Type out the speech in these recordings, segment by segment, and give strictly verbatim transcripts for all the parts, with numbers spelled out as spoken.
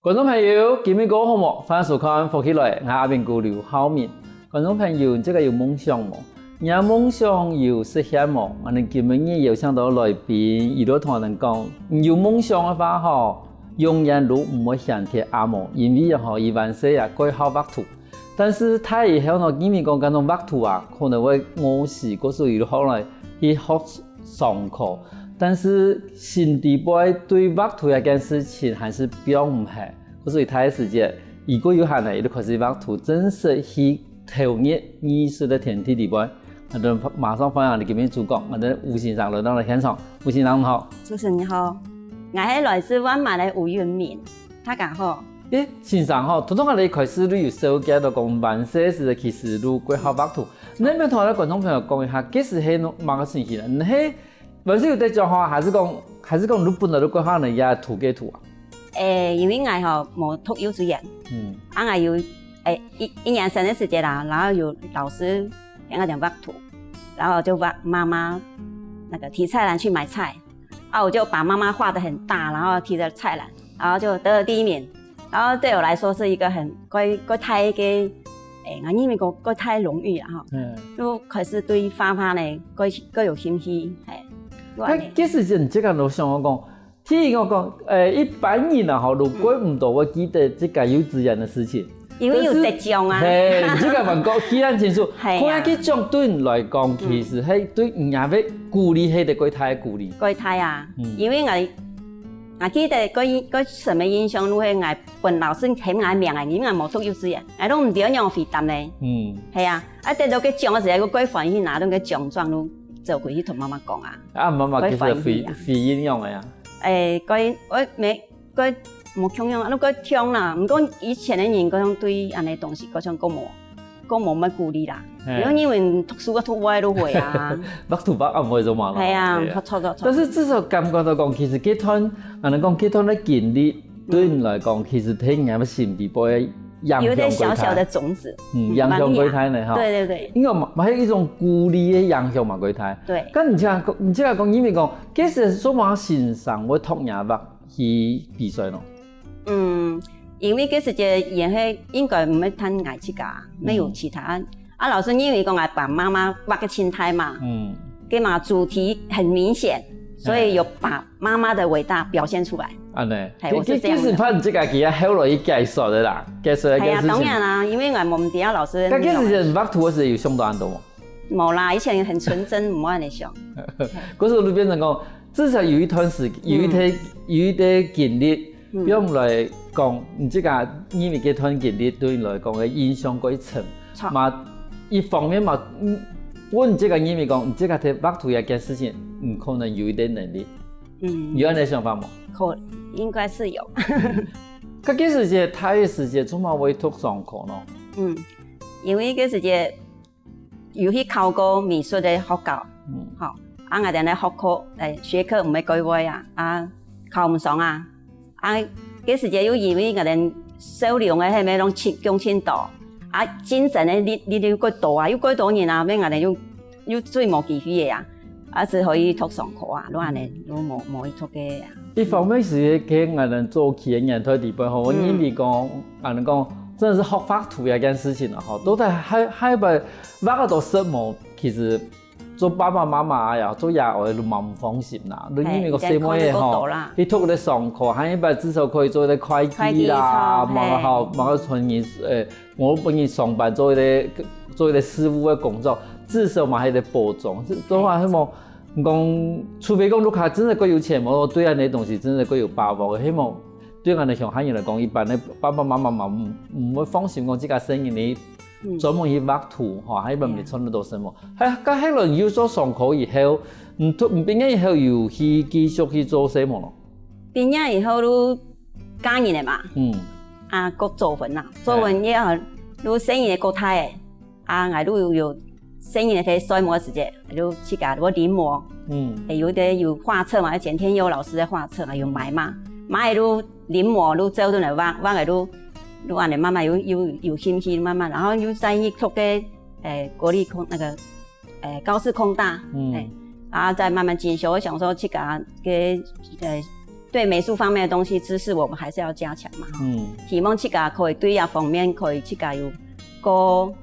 觀眾朋友，今晡日過好無？歡迎收看《福氣來了》，𠊎阿明哥劉浩明。觀眾朋友，你自家有夢想無？你个夢想有實現無？𠊎等今晡日邀請到來賓，佢都同𠊎等講，你有夢想个話吼，永遠都毋會嫌忒暗哦，因為吼，佢還細啊，蓋好畫圖。但是大以後呢，因為講該種畫圖啊，可能會餓死，故所佢後來去學上課。但是心底背對畫圖這件事情還係放毋下。 故所以大个時節，佢過有閒呢，佢就開始畫圖，正式去投入藝術个天地裡背。𠊎等馬上歡迎𠊎等今晡日主角，𠊎等吳先生來到了現場。吳先生你好。主持人你好，𠊎係來自萬巒个吳韻敏，大家好。誒，先生吼，頭先𠊎等一開始都有紹介到講，還細時其實都蓋好畫圖。你愛毋愛同𠊎等觀眾朋友講一下，該時係麼个情形呢？你係 還係有得獎吼，還係講，還係講你本來就規劃你也圖个圖啊？誒，因為𠊎吼無讀幼稚園，嗯，啊，𠊎有誒一一年生个時節啦，然後有老師給𠊎講畫圖，然後就畫媽媽那個提菜籃去買菜，啊，我就把媽媽畫得很大，然後提著菜籃，然後就得了第一名。 然後對我來說是一個很蓋蓋大个，誒，𠊎認為講蓋大榮譽啊吼。嗯。就開始對畫畫呢，蓋蓋有興趣，嘿。就恁呢。該其實你這個都想我講，第一個講，誒，一般人啊吼，都蓋毋多會記得自家幼稚園个事情。因為有得獎啊。但是，嘿，你這個還講記恁清楚，係啊。可能該獎對你來講，其實係對你也會鼓勵，係得蓋大个鼓勵。蓋大啊，嗯。因為𠊎 𠊎記得个个深个印象就係𠊎分老師喊𠊎名个，因為𠊎無讀幼稚園，𠊎都毋知愛仰回答呢。嗯。係啊，啊得到个獎个時節，𠊎蓋歡喜，拿到个獎狀就走回去同媽媽講啊。啊，媽媽其實回回應仰仔啊？誒，蓋𠊎無蓋無共樣啊，都蓋暢啦。毋過以前个人，好像對恁呢東西，好像較無 較無麼个鼓勵啦。嘿。因為你讀書个讀歪都會啊。畫圖畫啊，毋會做嘛咯。係啊，對啊。錯錯錯。但是至少感覺到講，其實這段，啊，你講這段个經歷，對你來講，其實對你个心底背影響有一點小小的種子。嗯，影響蓋大呢，哈。對對對。因為嘛，嘛係一種鼓勵个影響嘛，蓋大。對。但你這樣講，你這樣講，因為講，其實說嘛，先生會讀你畫去比賽咯。 嗯，因為該時節也係應該毋係單𠊎自家，沒有其他。啊，老師認為講𠊎爸媽媽畫个青苔嘛，嗯，該嘛主題很明顯，所以有把媽媽的偉大表現出來。恁呢，嘿，我是這樣的。其實你自家佢後來去解說个啦，解說个係啊，當然啦，因為𠊎問題啊，老師，該其實畫圖个時候有想到恁多無？無啦，以前很純真，毋會恁呢想。可是就變成講，至少有一段時，有一段，有一段經歷， 比如來講，你自家認為這段經歷對你來講个印象蓋深，嘛，一方面嘛，嗯，問你自家認為講，你自家在畫圖這件事情，嗯，可能有一點能力，嗯，有恁呢想法無？可應該是有。該該時節，大个時節，做麼會讀商科咯？嗯，因為該時節 有去考過美術个學校，嗯，吼，啊，𠊎等个學科，誒，學科毋係蓋會啊，啊，考毋上啊，啊，該時節又因為𠊎等少量个，係毋係攏盡，降盡多，啊，競爭个力，力又蓋多啊，又蓋多人啊，變𠊎等又，又最無機會个啊，啊，只可以讀商科啊，就恁呢，就無，無去讀个啊。一方面係，其實𠊎等早期个年代裡背吼，𠊎認為講，𠊎等講，真的是學畫圖這件事情啊，吼，都在海，海邊 畫个都色無，其實做爸爸媽媽呀，做爺哀都蠻毋放心啦。你認為个細妹仔吼，去讀个商科，還一般至少可以做一個會計啦，會計，麼个好，麼个專業，誒，𠊎本人上班做一個，做一個事務个工作，至少嘛還有一個保障。這，做法係無，講，除非講屋下真个蓋有錢，無對恁呢東西真个蓋有把握，希望 對𠊎等鄉下人來講，一般个爸爸媽媽嘛，毋，毋會放心講自家細人仔專門去畫圖，吼，還一般毋知賺得到什麼。還，該後來有做商科以後，嗯，讀，嗯，畢業以後有去繼續去做什麼咯？畢業以後就嫁人了嘛。嗯。啊，過做婚啦，做婚以後，就細人仔過大了。 啊，𠊎都有，有細人仔在睡目个時節，就自家會臨摹，嗯，會有个有畫冊嘛，錢天佑老師个畫冊嘛，有買嘛，買就臨摹，就照等來畫，畫个就，就恁呢慢慢有，有，有興趣，慢慢，然後又再去讀个，誒，國立工，那個，誒，高師工大，嗯，誒，然後再慢慢進修。我想說自家个，誒，對美術方面的東西知識，我們還是要加強嘛。嗯，希望自家可以對這方面可以自家有更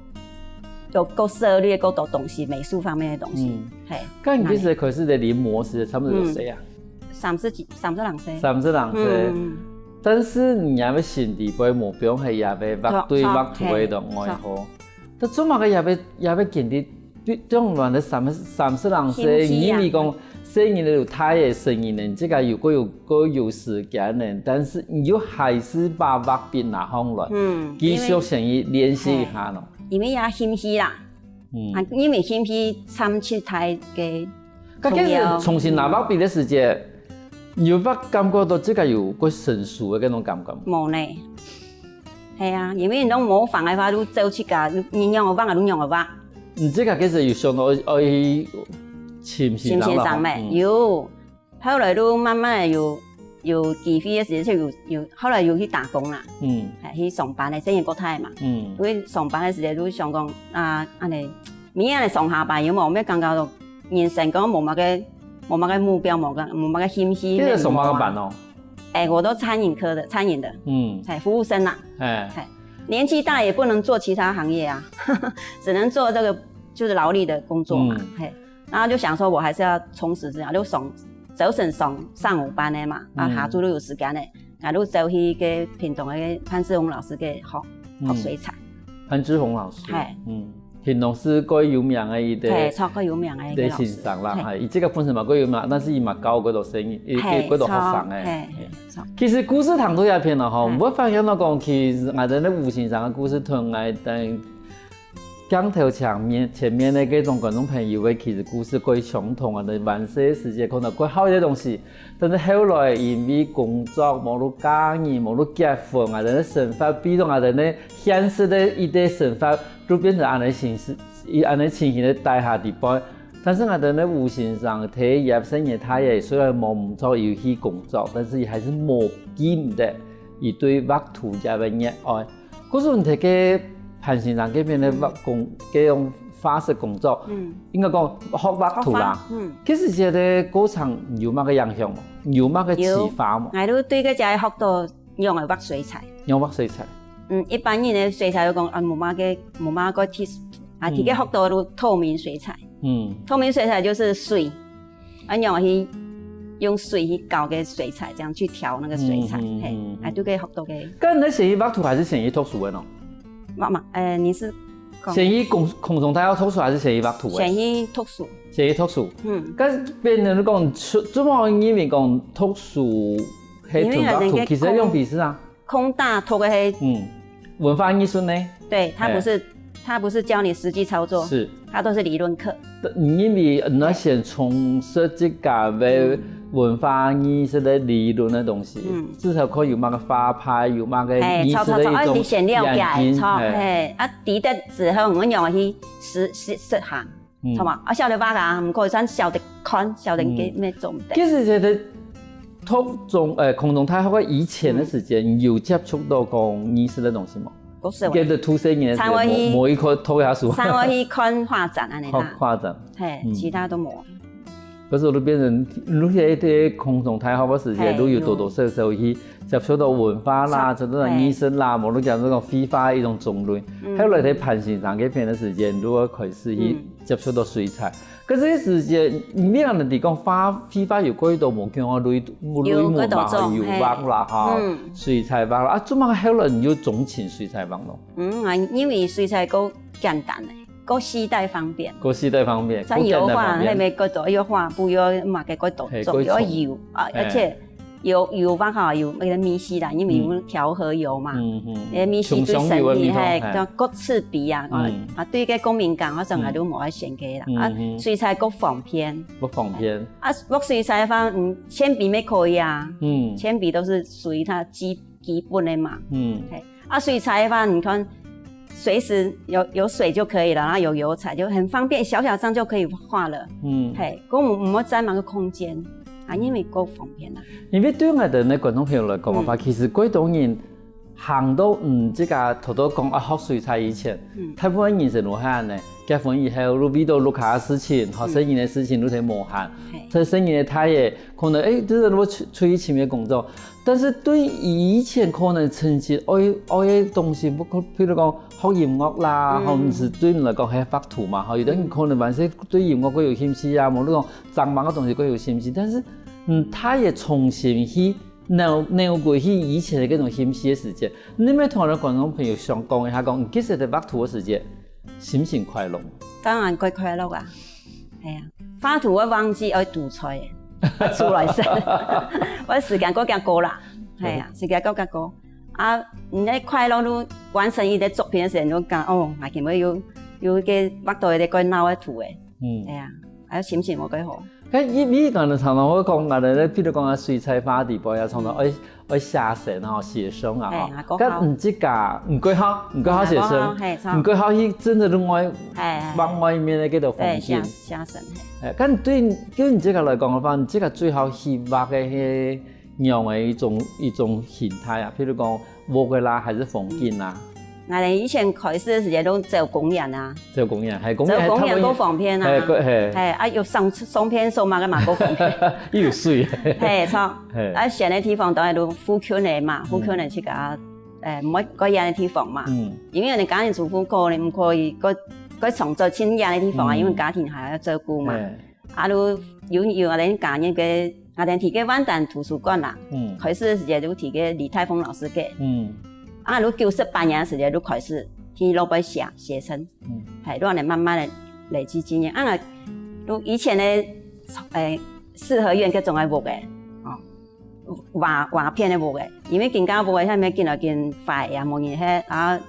有更涉獵更多東西，美術方面的東西。嗯，嘿，該你其實開始在臨摹時，差不多幾歲啊？三十幾，三十零歲。三十零歲。嗯，但是你也有心底背目標，係也有畫對畫圖个一種愛好。但做麼个也會也會見得對，對我們的三三十零歲，興趣啊。因為講細人仔有大个細人仔，這個有个有个有時間呢，但是你又還是把畫筆拿上來，嗯，繼續先去練習一下咯。因為也興趣啦，嗯，啊，因為興趣參加大个，該其實重新拿畫筆个時節，你有發感覺到這個有个成熟个該種感覺無？無呢。係啊，因為你攏模仿个話，就照自家，你仰仔畫啊，就仰仔畫。你這個其實有想到愛愛尋先生啦，尋先生咩？嗯，有，後來就慢慢有有機會个時節，就有有後來有去打工啦，嗯，係去上班个，細人較大嘛，嗯，因為上班个時節就想講啊，恁仔，每日个上下班有無？有感覺到人生講無麼个無麼个目標，無个無麼个興趣，這個上班个班哦？哎，我都餐飲科的，餐飲的，嗯，係服務生啦，哎，係年紀大也不能做其他行業啊，只能做這個就是勞力的工作嘛，嗯，嘿。然後就想說我還是要充實自己，就上早晨上上午班个嘛，啊，嗯，下晝就有時間个，啊，就走去个屏東个潘志宏老師个學，嗯，學水彩。潘志宏老師，嘿，嗯，屏東係較有名个一個，嘿，超較有名个一個老師，一個先生啦，嘿，嘿，佢這個本身嘛較有名，但是佢嘛教幾多生意，幾多學生个，嘿，嘿，嘿。其實故事談到這片了吼，嗯，𠊎發現到講，其實𠊎兜个吳先生个故事同𠊎兜 鏡頭前面前面个這種觀眾朋友个其實故事較相同啊，在還細个時節可能較好一個東西，但是後來因為工作，無論嫁人，無論結婚啊，𠊎兜个生活，比如𠊎兜个現實个一個生活，就變成恁仔形式，以恁仔情形个底下底背。但是𠊎兜个吳先生，佢也細人仔，佢也雖然無毋著有去工作，但是佢還係無記毋得佢對畫圖這個熱愛。 故所你在該潘先生該片个畫工，該種畫室工作，嗯，應該講學畫圖啦。學畫，嗯。其實這個過程有麼个影響無？有麼个啟發無？𠊎都對該隻學到仰仔畫水彩。仰畫水彩。嗯，一般人个水彩就講啊，無麼个，無麼个tips，啊，嗯，佢个學到就透明水彩。嗯。透明水彩就是水， 恁樣去用水去搞个水彩，這樣去調那個水彩，嗯，嗯，嘿，嗯，嗯。哎，就可以學到个。該你係先去畫圖還係先去讀書个呢？媽媽，呃，你是講先去空，空中大學讀書還係先去畫圖个？先去讀書。先去讀書。嗯。該變成講，出，做麼个認為講讀書係同畫圖，因為人家其實兩回事啊。 空大讀个係，嗯，文化藝術呢？對，它不是，哎，它不是教你實際操作，是，它都是理論課。因為你愛先充實自家个文化藝術个理論个東西，嗯，至少可以有麼个畫派，有麼个藝術个一種，哎，著，著，著，哎，你先了解，眼睛，著，哎。嘿，啊，知得之後，我仰去實，實，實行。 嗯。著無？啊，曉得畫啊，毋過算曉得看，曉得个，嗯，乜做毋得。其實這個讀中，呃，空中大學个以前个時間，嗯，有接觸到講藝術个東西無？毋係，該讀書个時間，參會去，無，無去看，讀一下書。參會去看畫展恁仔啦。看畫展。嘿，嗯，其他都無。可是𠊎都變成，你在這空中大學个時間，嘿，都有多多少少去接觸到文化啦，有，接觸到藝術啦，嘿，無論講這種繪畫个一種種類。嗯。後來在潘先生該片个時間，就開始去，嗯， 接觸到水彩。可是該時節，你恁樣講畫，繪畫有幾多無共樣个類，類目嘛，有幾多種，有畫啦，嘿，哈，嗯，水彩畫啦，啊，做麼个後來你就鍾情水彩畫咯？嗯，啊，因為水彩較簡單个，較攜帶方便。較攜帶方便，像油畫，較簡單方便。該邊幾多，要畫布，要麼个幾多種，嘿，幾多種。要油啊，嘿。而且 油，油畫吼，有那個米色啦，因為有調和油嘛，嗯，嗯。那米色對身體，重香油的味道，嘿，嘿。叫較刺鼻啊，嗯。啊，對該過敏感，好像𠊎都無愛選該啦。嗯。啊，嗯，嗯。水彩較方便。較方便。啊，畫水彩个話，嗯，鉛筆乜可以啊。嗯。鉛筆都是屬於它基，基本的嘛。嗯。嘿。 啊，水彩个話，你看，隨時有，有水就可以了，然後有油彩就很方便，小小張就可以畫了。嗯。嘿，講毋，毋會佔那個空間，啊，因為較方便啦。因為對𠊎兜个觀眾朋友來講个話，嗯。其實幾多人行到你自家頭頭講啊學水彩以前，大部分人生都係恁仔，結婚以後就為著屋下个事情，吼，細人个事情就忒無閒，所以細人个大个可能欸，就是會出出去尋个工作，但是對以前可能曾經愛愛个東西，不，譬如講學音樂啦，吼，毋係對你來講係畫圖嘛，吼，有个人可能還係對音樂較有興趣啊，無論講 正麼个東西較有興趣，但是，嗯，佢也重新去扭扭過去以前个該種興趣个時節。你有無同𠊎等觀眾朋友想講一下，講你其實在畫圖个時節，心情快樂？當然較快樂啊！係啊，畫圖會忘記愛煮菜，愛煮來食，𠊎時間過較過啦，係啊，時間過較過。啊，你个快樂就完成一個作品个時節，你就講哦，𠊎今晡有有一個畫到一個較鬧个圖誒。 嗯，係啊，還有心情無較好。該一般人常常會講，𠊎等咧，譬如講啊，水彩畫底背啊，常常愛愛寫生吼，寫生啊，吼。該你自家，你較好，你較好寫生，你較好去真的另外，外面个該種風景。對，寫寫生，係。哎，該對對你自家來講个話，你自家最好去畫个係仰仔一種一種形態啊，譬如講屋仔啦，還係風景啊？ 𠊎等以前開始个時節都走公園啊，走公園，係公園，走公園較方便啊，係，係，係啊，有上上片手嘛，該嘛較方便，又有水，係，著，係，啊，選个地方當然都附近个嘛，附近个自家，誒，毋會較遠个地方嘛，嗯，因為𠊎等家庭主婦可能毋可以較較常走盡遠个地方啊，因為家庭還愛照顧嘛，係。 啊，就有有𠊎等家人个，𠊎等在該萬丹圖書館啦，開始个時節就在該李泰峰老師該，啊，就九十八年个時節就開始去落尾寫寫生，係，就恁仔慢慢个累積經驗。啊，就以前个，誒，四合院該種个屋仔，哦，瓦瓦片个屋仔，因為今下屋仔下面緊來緊壞啊，無人歇啊，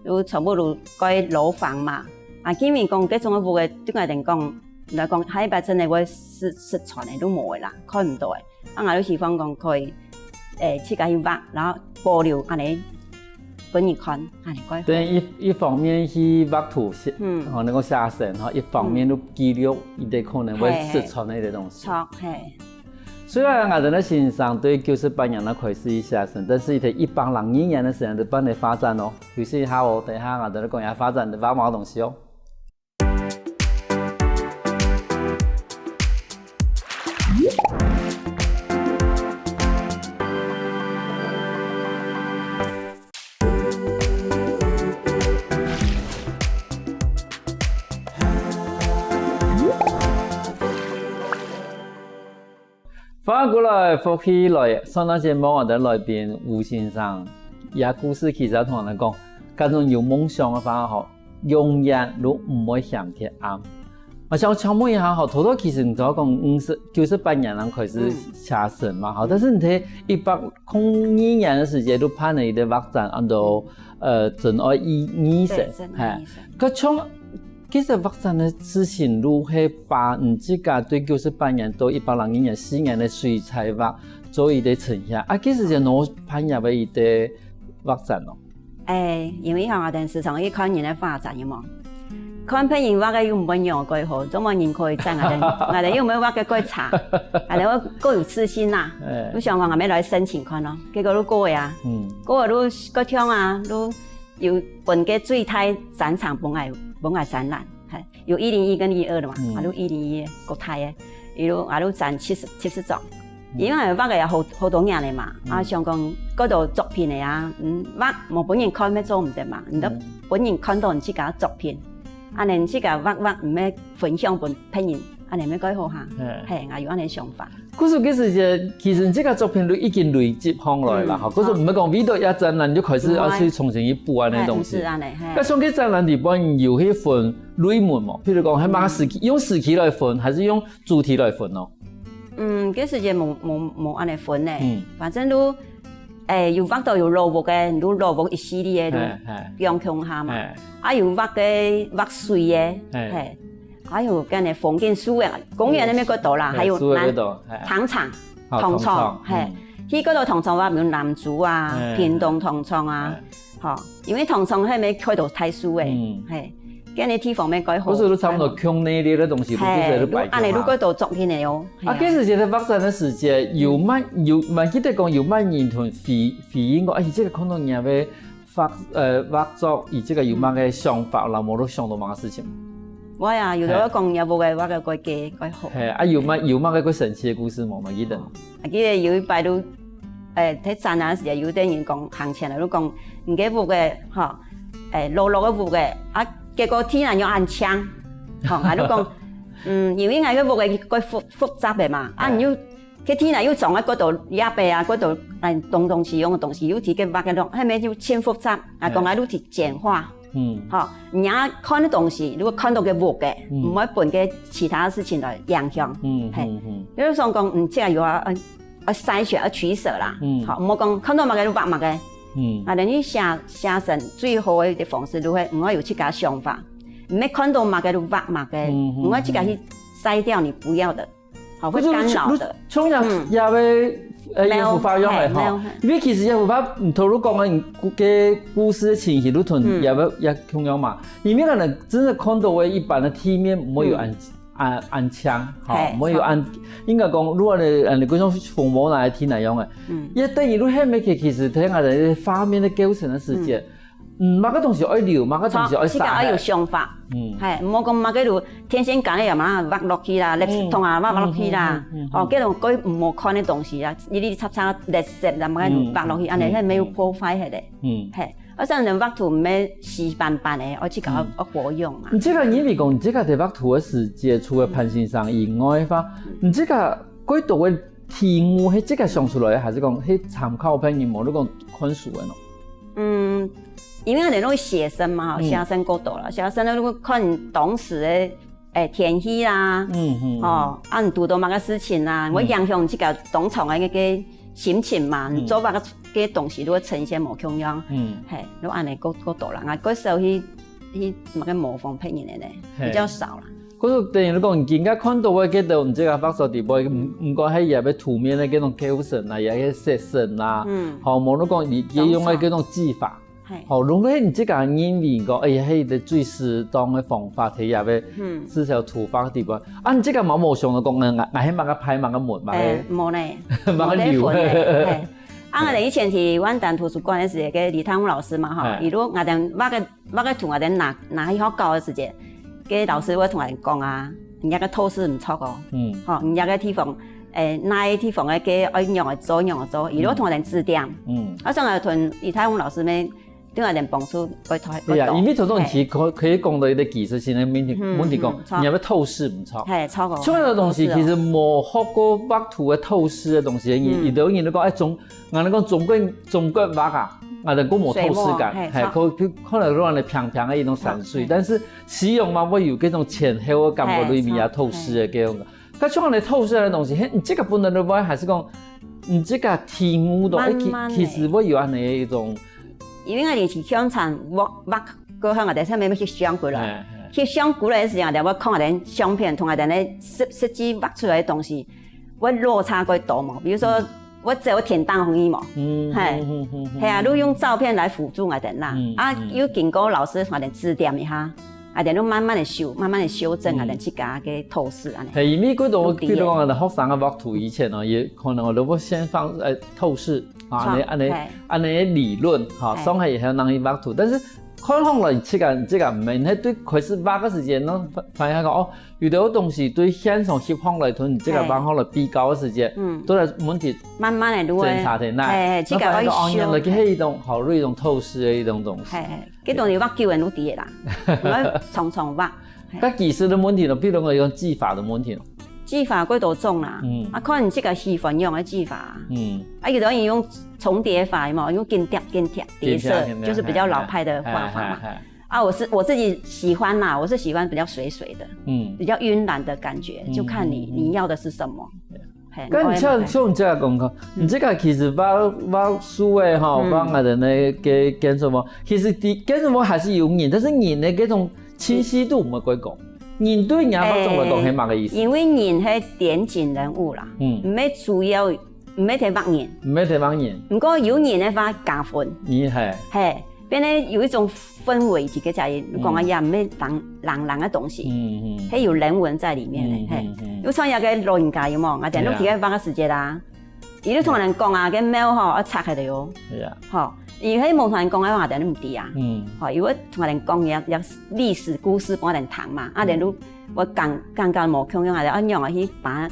就全部就改樓房嘛。啊，今日講該種个屋仔，對𠊎等講， 來講，下一擺真个會失失傳个，都無个啦，看毋到个。啊，𠊎就希望講可以，誒，自家去畫，然後保留恁仔分人看，恁仔較好。等於一一方面去畫圖寫，嗯，吼，能夠寫生吼，一方面就記錄一些可能會失傳个一些東西。著，係。雖然𠊎等个先生對九十八年就開始寫生，但是佢在一百零二年个時間就辦理畫展哦。休息一下哦，等一下𠊎等講一下畫展，畫麼个東西哦。 翻過來，福氣來，上段節目𠊎等來賓吳先生，佢个故事其實同𠊎等講，假如有夢想个話吼，永遠都毋會嫌忒暗。𠊎想請問一下吼，頭頭其實你頭講五十九十八年人開始寫生嘛，吼，但是你在一百空二年个時節都辦了一個畫展，安到呃真愛二二生，對，真愛二生。係，該像 其實畫展个事情，就係把你自家對九十八年到一百零二年四年个水彩畫做一個呈現。啊，其實就拿辦一個一個畫展咯。誒，因為吼，𠊎等時常去看人个畫展，有無？看別人畫个又毋會仰仔好，總無人可以讚𠊎等，𠊎等又毋會畫个較差，𠊎等會較有自信啦。誒。就想講，𠊎等來申請看咯，結果就過个啊，嗯。過个就較暢啊，就 有分个最大展場分𠊎分𠊎展覽，係，有一零一跟一二个嘛，嗯。啊，就一零一个較大个，佢就啊就展七十七十張。嗯。因為畫个有好好多年个嘛，啊，嗯。想講較多作品个啊，嗯，畫無分人看乜做毋得嘛，你都嗯。分人看到你自家作品，恁仔你自家畫畫毋係分享分別人，恁仔乜較好哈。嗯。係，𠊎有恁仔想法。 故所个時節，其實這個作品都已經累積上來啦，嗯，吼。故所毋係講為著這展覽就開始愛去重新去補恁仔東西。毋係，毋係恁仔，係。該像該展覽裡背有去分類目無？譬如講，係麼个時期，用時期來分，還係用主題來分呢？嗯，該時節無無無恁仔分呢。嗯。反正都，誒，有畫到有老屋个，有老屋一系列个，係，係。兩共下嘛。係。啊，有畫个畫水个，係。係。 還有該个風景樹仔，公園該片較多啦，係，還有樹仔較多，係。糖廠、哦，糖廠，糖廠，係，嗯。去較多糖廠啊，比如南投啊、係，屏東糖廠啊，係。吼，因為糖廠該片較多大樹仔，嗯。係。該个地方乜蓋好。故所都差毋多共內裡个東西，都係，係，就擺就恁樣，就蓋多作品个哦。啊，係啊。該時節个畫展个時節，有麼，有，還記得講有麼人同回，回應講，哎，這个看到你个畫，呃，畫作，佢這个有麼个想法，然後無都想到麼个事情？我呀，有个講，若屋个畫个蓋靚，蓋好。係，啊，有麼，有麼个蓋神奇个故事無？還記得無？啊，記得有一擺都，誒，在展覽个時節，有个人講行前來，就講，你个屋个，吼，誒，老老个屋个，啊，結果天啊，又恁青，吼，啊，就講，嗯，因為𠊎个屋个蓋複，複雜个嘛，啊，你又，該天啊，又從啊，過到這邊啊，過到，哎，東東西用个東西，又提个畫个咯，後面就盡複雜，啊，講啊，又提簡化。 嗯。吼，人家看个東西，如果看到个屋个，嗯。毋會分个其他事情來影響。嗯，係，嗯，嗯。比如說講，嗯，這个有啊，呃，要篩選，要取捨啦。嗯。吼，毋好講看到麼个就畫麼个。嗯。啊，等於寫，寫生最好个一个方式，就係毋好有自家想法，毋好看到麼个就畫麼个，嗯，嗯，毋好自家去筛掉你不要的。 好，會干擾的。可是像這，嗯。也會，呃，貓，也有發揚的吼。係，貓，係。因為其實也有發，嗯，頭先講个，嗯，个故事的情形，都同，嗯。也有，也共樣嘛。因為可能真的看到的一般的地面，沒有恁，嗯。恁，恁青，吼，係，沒有恁，應該講，如果你，呃，你講風貌拿來聽來用的，嗯。也等於你後面其，其實聽下的畫面的構成的時間，嗯。 嗯，麼个東西愛留，麼个東西愛省，自家愛有想法。嗯。係，毋好講麼个就電線桿个嘛，畫落去啦，垃圾桶啊，畫落去啦。嗯，嗯，嗯，嗯，嗯。哦，這種該毋好看个東西啊，一粒插插垃圾啦，麼个畫落去，嗯，恁樣，嗯，係無破壞个咧。嗯。係，而且人畫圖毋係死板板个，愛自家愛，嗯。愛活用啊。你這个認為講，你這个在畫圖个時節，除了潘先生以外的話，你這个蓋多个題目，係自家想出來个，還是講係參考別人，無你講看書个喏？ 嗯，因為𠊎兜攏寫生嘛，吼，嗯。寫生較多啦，寫生呢，如果看當時个，誒，天氣啦，嗯，嗯，嗯。吼，啊，你堵到麼个事情啦，嗯。會影響自家當場个該个心情嘛，嗯。你做麼个，該東西就會呈現無共樣。嗯。係，就恁樣較，較多啦，𠊎較少去，去麼个模仿別人个呢，係。比較少啦。 可是等於講，你今下看到个這兜，你這个畫作底背，嗯。毋，毋管係也係圖面个這種構成啊，也係色彩啊，嗯。吼，無論講你，你用个這種技法，係。吼，如果你自家認為講，哎呀，係一個最適當个方法，係也係，嗯。至少圖畫底背。啊，你自家嘛無想到講，嗯，𠊎，𠊎係麼个派，麼个門，麼个，誒，無呢，麼个流。無得分呢，係。啊，𠊎以前去萬丹圖書館个時，該李泰宏老師嘛，吼，係。佢就𠊎兜畫个 畫个圖𠊎兜拿，拿去學校个時節，該老師會同𠊎兜講啊，你這个透視毋著哦。嗯。吼，你這个地方，誒，哪个地方个該愛仰仔做，仰仔做，佢就同𠊎兜指點。嗯。啊，所以𠊎同李泰宏老師乜對𠊎兜幫助蓋大，對啊，蓋大。因為頭先其實可，係。可以講到一個技術性个問題，嗯，問題講，嗯，著。你愛透視毋著。係，著哦。像這個東西，透視哦。其實無學過畫圖个透視个東西，有，嗯。有兜人就講，哎，中 𠊎兜講中國，中國畫啊，𠊎兜講無透視感，水墨，嘿，係，著。可，可，可能講恁樣平平个一種山水，著，係。但是西洋嘛會有這種淺黑个感覺，係，裡面也透視个這種。著，係。該像恁樣透視个東西，嘿，你這個本來就會，還係講，你這個題目都，欸，其，慢慢來。其實會有恁樣个一種。因為𠊎兜係現場畫，畫過後，𠊎兜上面愛翕相過來。係，係。翕相過來个時間，𠊎兜會看𠊎兜相片，同𠊎兜个實，實際畫出來个東西，會落差較大嘛。比如說，嗯。 會走天頂去嘛。嗯，嘿，嗯，嗯，嗯，嗯。係啊，就用照片來輔助𠊎兜啦。嗯，啊，嗯。又經過老師𠊎兜指點一下，𠊎兜就慢慢个修，慢慢个修正𠊎兜自家个透視恁樣。嗯。嘿，因為過多，就對了。比如講，學生个畫圖以前哦，也可能都會先放，呃，透視啊，著，恁樣，恁樣，嘿。恁樣个理論哈，嘿。上海也還有人去畫圖，但是看上來，這個，這個毋免，那對開始畫个時間呢，發，發現講，哦， 有兜東西對現場翕上來同你這個畫上來比較个時節，嘿。嗯。都來問題慢慢地就會，檢查出來。嘿，嘿，這個愛修。那發現講，哦，原來這係一種，好，一種透視个一種東西。嘿，嘿，這東西畫久了就知个啦，毋愛常常畫。嘿。該技術个問題呢，比如講一種技法个問題呢。技法幾多種啦，嗯。啊，看你這個喜歡用个技法啊。嗯。啊，有的人用重疊法嘛，用緊疊緊疊疊色，緊疊緊疊，就是比較老派的畫法嘛。嘿，嘿，嘿，嘿。 啊，我是，我自己喜歡啦，我是喜歡比較水水的，嗯。比較暈染的感覺，嗯，就看你，嗯，嗯。你要的是什麼。對。嘿，該你像，你愛哪個？像你這個功課，嗯。你這個其實畫，畫書个吼，嗯。畫个那個建築物，其實你建築物還係有人，但是人个這種清晰度毋會過高。人對人家來講，欸，係麼个意思？因為人係典型人物啦，嗯。毋係主要 毋係忒畫人。毋係忒畫人。毋過有人个話加分。你係。嘿，變得有一種氛圍，這个家人，你講啊，嗯。也毋係冷，冷冷个東西，嗯，嗯。係有人文在裡面个，嗯，嘿。嗯，嗯。有像一个老人家有無？啊，等於對啊。佢个畫个時節啦，佢就同人講啊，个貓吼，愛拆開來哦。對啊。吼，佢係無同人講个話，等於毋知啊。嗯。吼，佢會同人講一，一歷史故事，幫人聽嘛。啊，等於我感，感覺無共樣啊，啊，仰啊去把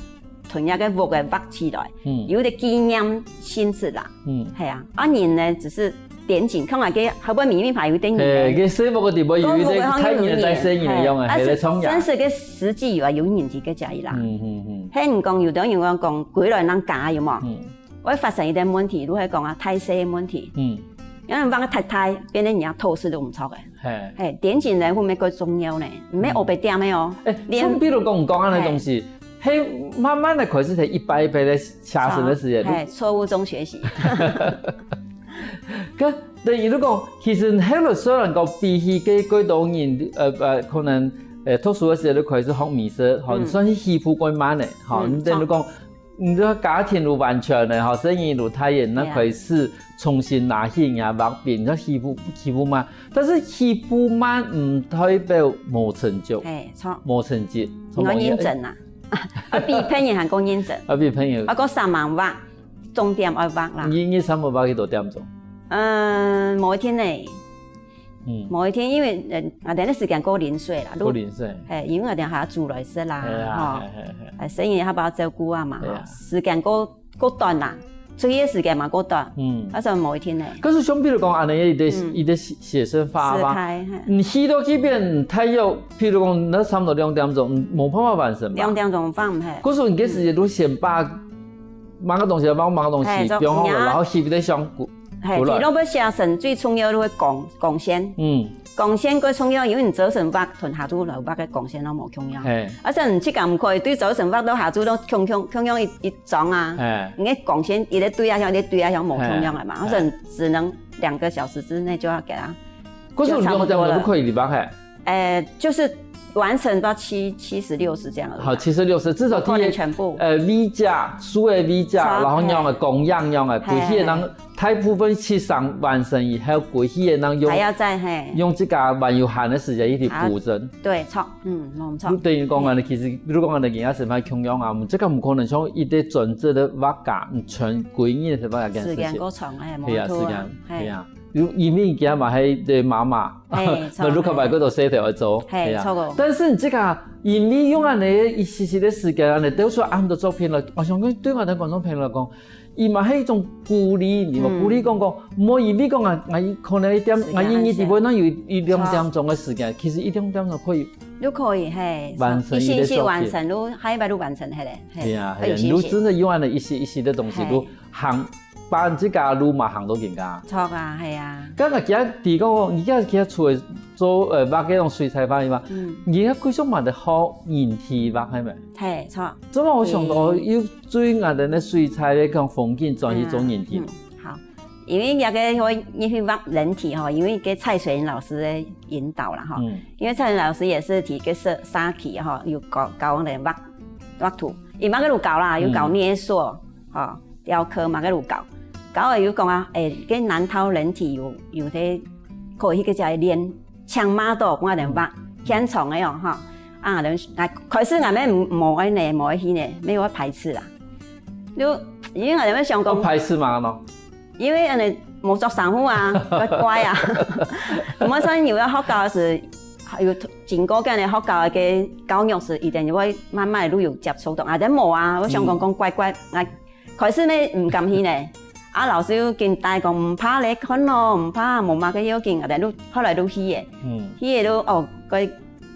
同一个屋个畫起來，嗯。有个紀念性質啦。嗯。係啊，啊人呢，只是點景，看下个後尾面面牌有點人呢。嘿，个細屋个地方有一个大人个帶細人个樣啊，嘿，係咧創呀。但是个實際有啊，有人在个家裡啦。嗯，嗯，嗯。嘿，你講有的人講，講歸來人家有無？嗯。會發生一个問題，就係講啊，大細个問題。嗯。因為畫个太大，變成人家透視都毋著个。嘿。嘿，點景呢，會毋會過重要呢？毋係烏白點个哦。嗯。欸，連像比如講，講恁樣个東西， 嘿，慢慢个開始在一擺一擺个寫生个時間。嘿，錯誤中學習。个，等於你講，其實後來雖然講比起个幾多人，呃，呃，可能，呃，讀書个時間就開始學美術，吼，嗯。你算是起步較慢个，吼，嗯，你等於講，你个家庭就完全个，吼，生意就大个，那對啊。開始重新拿起啊，畫筆，你看起步，起步慢，但是起步慢毋代表無成就，嘿，著。無成績，你愛認真啊。 啊，比別人還過認真。啊，比別人。啊，過三萬畫，重點愛畫啦。你，你三萬畫幾多點鐘？嗯，無一定呢。嗯。無一定，因為，呃，𠊎等个時間過零碎啦，過零碎。嘿，因為𠊎等還愛煮來食啦，哎呀，吼。嘿，嘿，嘿。哎，生意還愛照顧啊嘛，對啊。吼。時間過，過短啦，出去个時間嘛過短。嗯。啊，所以無一定呢。可是像比如講，恁樣一个，嗯。一个寫，寫生畫畫，時態，嘿。你去到該邊，大約，譬如講，那差不多兩點鐘，無辦法完成吧？兩點鐘畫毋忒。可是你个時間都先把，麼个東西，畫麼个東西，嘿，放好了，就然後翕一个相，嘿，過來。你若要寫生，最重要就係光，光線。嗯。光線最重要，因為你朝晨畫同下晝來畫个光線都無共樣。嘿。而且你自家毋可以對朝晨畫到下晝都共，共，共樣一，一張啊。嘿。你个光線一个對啊，像一个對啊，像無共樣个嘛。嘿。或者你只能兩個小時之內就要給它 可是你兩點鐘就可以入畫嘿？呃，就是完成到七，七十、六十這樣而已。好，七十、六十，至少不可能全部。呃，V架，數位V架，著，然後用个，嘿。供樣用个，嘿，歸去个人，嘿。大部分七上完成以後，歸去个人用，還要再，嘿。用這個還有閒个時間一直補忒。啊，對，著，嗯，無錯。就等於講啊，嘿。其實，比如講啊，你今仔日係共樣啊，我們這個不可能像一個專職个畫家，嗯，全歸日个畫家這件事情。時間過長，嘿，無錯啊，對啊，時間，嘿。對啊。 有，因為佢嘛係个媽媽，嘿，著，那如果擺過多事情愛做，嘿，嘿啊。著哦。但是你這個，因為用恁樣一息息个時間，恁樣做出恁多作品來，我想講對𠊎等觀眾朋友來講，佢嘛係一種鼓勵，你嘛，嗯。鼓勵講講，莫因為講啊，𠊎可能一點，時間，𠊎一日裡背那有一兩點鐘个時間，著。其實一兩點鐘可以，就可以，嘿，完成一個作品。一息一息完成，就下一擺就完成，嘿嘞，嘿，對啊，對啊，會有信心。你真的用恁樣一息一息个東西，嘿。就行 幫自家路嘛行到更加。著啊，係啊。剛剛佢提講，你今日佢出來做，呃，畫該種水彩畫嘛，嗯。你个貴族嘛得學人體畫，係無？嘿，著。怎麼我想到，嗯。又對𠊎等个水彩个講風景轉去做人體？嗯，嗯，好。因為這個會入去畫人體吼，因為該蔡水雲老師个引導啦吼。嗯。因為蔡水雲老師也是提个社，社區吼，有教，教人畫，畫圖。佢嘛个有教啦，有教捏塑，嗯。吼。 雕刻嘛，个有教。教个有講啊，欸，个難道人體有，有个可以去个練，請嘛到，幫𠊎等畫，現場个哦，吼。啊，人，啊，開始𠊎乜無，無愛呢，無愛去呢，乜有排斥啦。就，因為𠊎等想講，有排斥嘛，喏？因為恁樣無著衫褲啊，怪怪啊。毋過像有个學校時，有經過恁樣學校个教育時，一定就會慢慢就有接觸到。啊，但無啊，𠊎想講，嗯。講怪怪，啊， 開始乜毋敢去呢。啊，老師又緊帶講，毋怕咧，看咯，毋怕，無麼个要緊，啊，但就後來就去咧。嗯。去咧就，哦，該，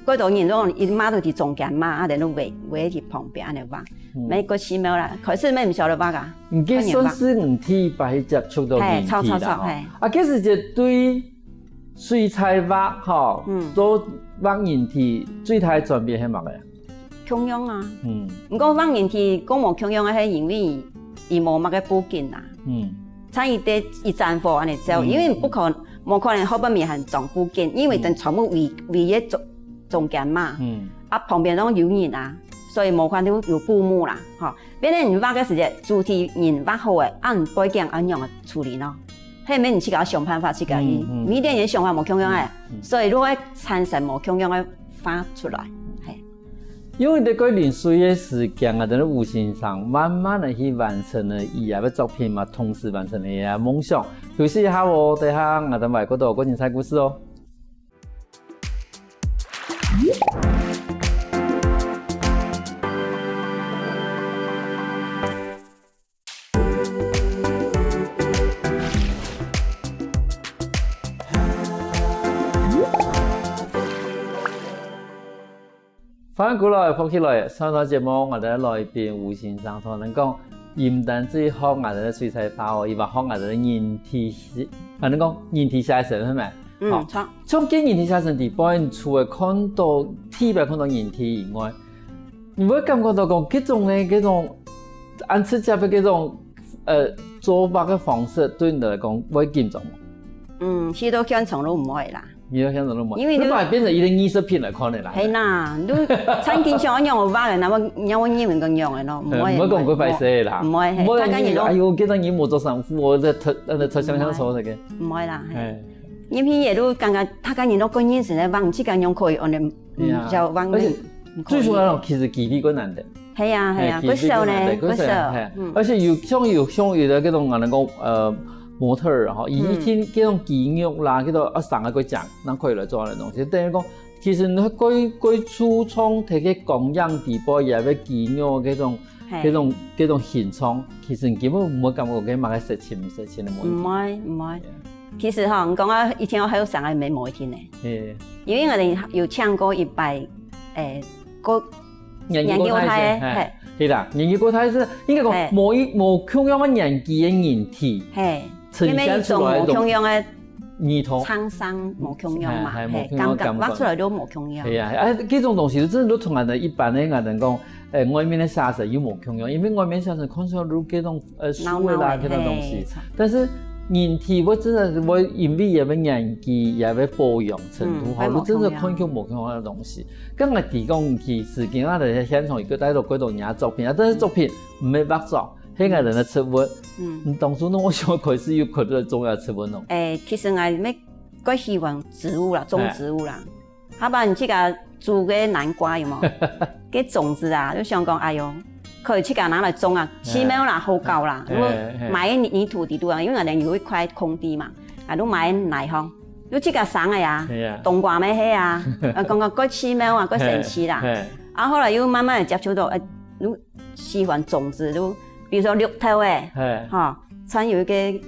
該多人都一嘛都在中間嘛，啊，但就圍，圍在旁邊恁樣畫。嗯。乜過奇妙啦，開始乜毋曉得畫啊。你該算是你第一擺接觸到人體啦，嘿，著，著，著，吼。嘿。啊，其實這對水彩畫，吼，嗯。到畫人體最大个轉變係麼个？ 共樣啊。嗯。毋過畫人體較無共樣个係因為佢無麼个布景啊。嗯。像佢个一盞火恁樣走，嗯。因為不可，無可能後背面還裝布景，因為等全部圍，圍个中，中間嘛。嗯。啊，旁邊攏有人啊，所以無法度有布幕啦，吼。變成你畫个時節，主體人畫好个，啊，你背景愛仰般處理呢？係毋係你自家想辦法自家去，嗯，嗯。每個人想法無共樣欸，嗯，嗯。所以就會產生無共樣个花出來，係。因為在該淋水个時間啊，等於吳先生慢慢个去完成了佢个作品嘛，同時完成了佢个夢想。休息一下哦，等下𠊎等還過多个人才故事哦。 歡迎轉來，福氣來，上段節目𠊎等來賓吳先生同𠊎等講，佢毋單止學𠊎等个水彩畫哦，佢還學𠊎等个人體，𠊎等講人體寫生，係無？嗯，好。像今人體寫生底背，除了看到，第一擺看到人體以外，你會感覺到講，這種个，這種恁直接个這種，呃，做法个方式，對你來講會緊張無？嗯，其實都現場都毋會啦。 你有想到了嗎？因為就你把它變成一個藝術品來看的啦。係啦，你就餐廳想要讓我畫的，那麼讓我認為跟樣的咯，毋會，呃，毋會講過歹勢啦。毋會，係，毋會大家人都，哎喲，今日你無做衫褲，我在特，呃，在想象說那個。毋會啦，係。哎。因為也都剛剛，大家人都跟認識的，望這個樣可以，我們，嗯，呀。就望而且，最重要的，其實機會更難得。 係啊，係啊，哎，佢少呢，佢少，佢少，嘿，嗯。而且有，像有，像有的這種，啊，能夠，呃，模特兒哈，嗯。佢一定這種肌肉啦，這種，啊，生个過強，正可以來做恁樣東西。等於講，其實你過，過初創，在該光影底背，也會肌肉這種，嘿。這種，這種形狀，其實你根本毋會感覺該麼个色情，色情个問題。毋會，毋會。對啊。其實哈，你講啊，一定要後生个，無一定呢。嘿。因為𠊎等有請過一擺，誒，過 年紀過大个，年紀過大个，嘿，嘿。對啦，年紀過大个係，應該講，嘿。無一，無共樣个年紀个人體，嘿。呈現出來个一種異同。因為你做無共樣个，滄桑無共樣嘛，嘿，嘿，嘿，無共樣个感覺。畫出來都無共樣。係啊，啊，這種東西真的都同𠊎等一般个，𠊎等講，誒，外面个寫生又無共樣，因為外面寫生看出來都這種 呃，鬧鬧个，書啦，這種東西。嘿，差。但是人體會真的會因為佢个年紀，佢个保養程度，嗯，吼，會無共樣。你真的看見無共樣个東西。剛才提供去時間啊，在現場有帶到幾多人家作品啊，但是作品毋係畫作，係𠊎等个植物。嗯。你當初呢，𠊎想開始有看到種个植物咯。誒，其實𠊎乜較喜歡植物啦，種植物啦。嘿。 下擺你自家煮个南瓜有無？該種子啊，就想講，哎喲，可以自家拿來種啊，嘿。起苗啦，好搞啦。嘿，如果嘿。埋泥土底肚啊，因為𠊎等有一塊空地嘛，啊，就埋泥吼，就自家生个啊，係啊。冬瓜乜係啊，啊，講講較奇妙啊，較神奇啦。嘿，嘿。啊，後來又慢慢的接觸到，呃，就喜歡種子，就比如說綠豆誒，嘿。吼，摻有一個，誒，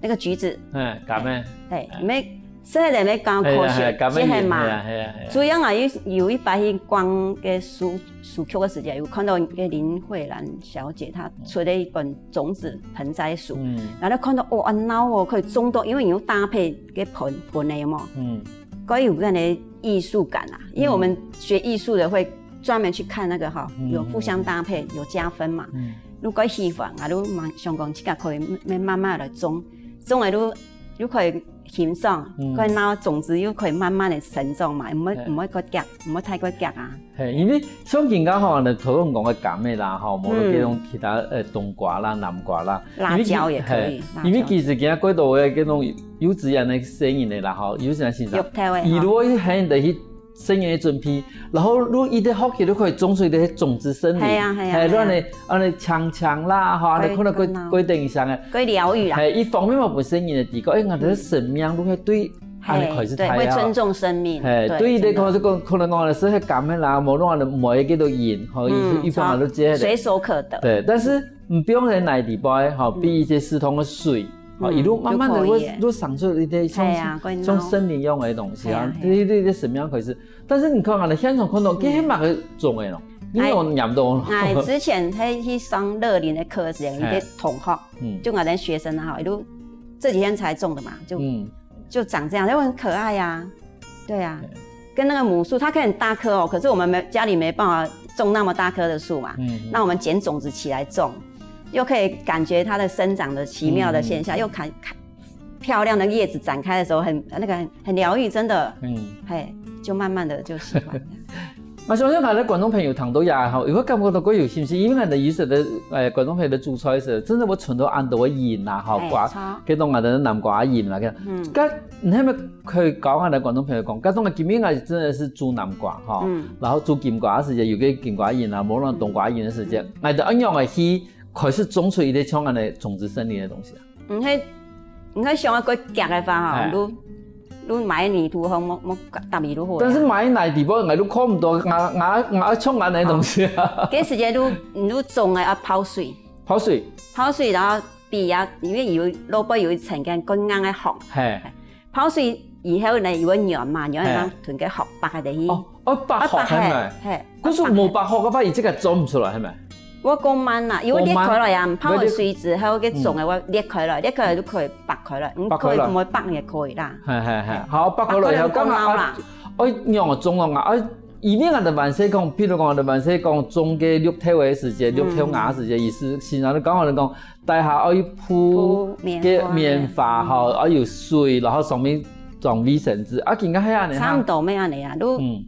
那個橘子，嘿，柑仔。嘿，嘿。乜 細个人咧講科學，係啊，係啊，這係嘛？係啊，係啊，係啊。主要啊，有，有一擺去逛个書，書局个時間，有看到一個林慧蘭小姐，她出了一本種子盆栽書，嗯。然後看到，哦，恁鬧哦，可以種到，因為有搭配个盆，盆个有無？嗯。該有恁个藝術感啊，因為我們學藝術的會專門去看那個哈，嗯。有互相搭配，有加分嘛。嗯。如果喜歡啊，就慢，想講自家可以慢，慢慢來種，種了就 又可以欣賞，嗯。該那種子又可以慢慢的成長嘛，毋會，嘿。毋會過遽，毋會太過遽啊。嘿，因為像今下吼，你頭先講个柑仔啦，吼，無論這種其他，嗯。呃，冬瓜啦、南瓜啦，辣椒也可以，嘿，辣椒。因為其實今下過多个這種幼稚園个細人仔啦，吼，幼稚園先生，綠豆的，吼。佢如果係喊你去 生个準備，然後你一直學習，你可以種出一個種子森林，係啊，係啊，係啊。係，恁呢，恁呢強強啦，吼，恁呢可能過，過等一下个，過療癒啦。係，一方面嘛，本身人个知覺，哎，𠊎等个生命都會對，嗯。恁呢開始大啊。係，對，會尊重生命，係，對，對，真的。可能講，可能講，係，係感恩啦，無論恁呢，無一個都贏，吼，嗯，一，一般都接的。隨手可得。對，但是你不用在哪裡拜，吼，嗯。比一些適當的水， 哦，嗯，一路慢慢的，就可以耶。會，會生出一些像，係啊，會鬧。像森林樣个東西啊，係啊，係啊。對，對，對，生命開始。但是你看啊，你現場看到，嗯。這係麼个種个咯？你有黏到咯？哎，之前係去上樂齡的課時，有一個同學，嘿。嗯。就𠊎等學生啊，一路這幾天才種的嘛，就，嗯。就長這樣，就很可愛啊。 對啊，嘿。跟那個母樹，它可以很大棵哦，可是我們沒，家裡沒辦法種那麼大棵的樹嘛，嗯，嗯。那我們撿種子起來種，又可以感覺它的生長的奇妙的現象，嗯，嗯，嗯。又看，看漂亮的葉子展開的時候，很，那個很，很療癒，真的。嗯。嘿，就慢慢地就喜歡了。𠊎相信𠊎个觀眾朋友聽到也吼，也會感覺到蓋有興趣，因為𠊎个有時个，呃，觀眾朋友个煮菜時，真个會存到恁多个印啊，吼，哎，瓜，著。該種𠊎个南瓜印啊，該，嗯。該你係毋係可以教𠊎个觀眾朋友講，該種个今日𠊎真个係煮南瓜，吼，嗯。然後煮金瓜个時節，有个金瓜印啊，無論冬瓜印个時節，嗯。𠊎等愛仰仔去開始種出一個像恁樣種子森林个東西啊？ 毋係，毋係想愛過遽个話吼，哎。你，你買泥土吼，莫，莫搭伊就好啊。但是買泥地方，𠊎都看毋到，𠊎，𠊎，𠊎愛種恁樣个東西啊。哦。該時節你，你種个愛泡水。泡水。泡水，然後比啊，因為有，落尾有一層个較硬个殼。嘿。泡水以後呢，有个軟嘛，軟嘿。嘛，同个殼剝下去。哦，哦，剝殼係無？啊，剝，嘿，嘿。可是無剝殼个話，佢這個做毋出來，係無？ 會過慢啦，因為裂開來啊，過慢。泡个水之後，該種个會裂開來，嗯。裂開來就可以剝開來，嗯，剝開來。可以，毋會剝也可以啦。係，係，係。好，剝開來以後，啊，可能過老啦。該，啊，愛仰仔種咯啊？啊，以前𠊎等還細講，譬如講，𠊎等還細講，種个綠豆个時節，嗯。綠豆芽个時節，意思，先生就講𠊎等講，底下愛鋪鋪棉花。該棉花吼，嗯。愛有水，然後上面裝衛生紙。啊，今个係恁樣哈。差毋多愛恁樣啊，你，嗯。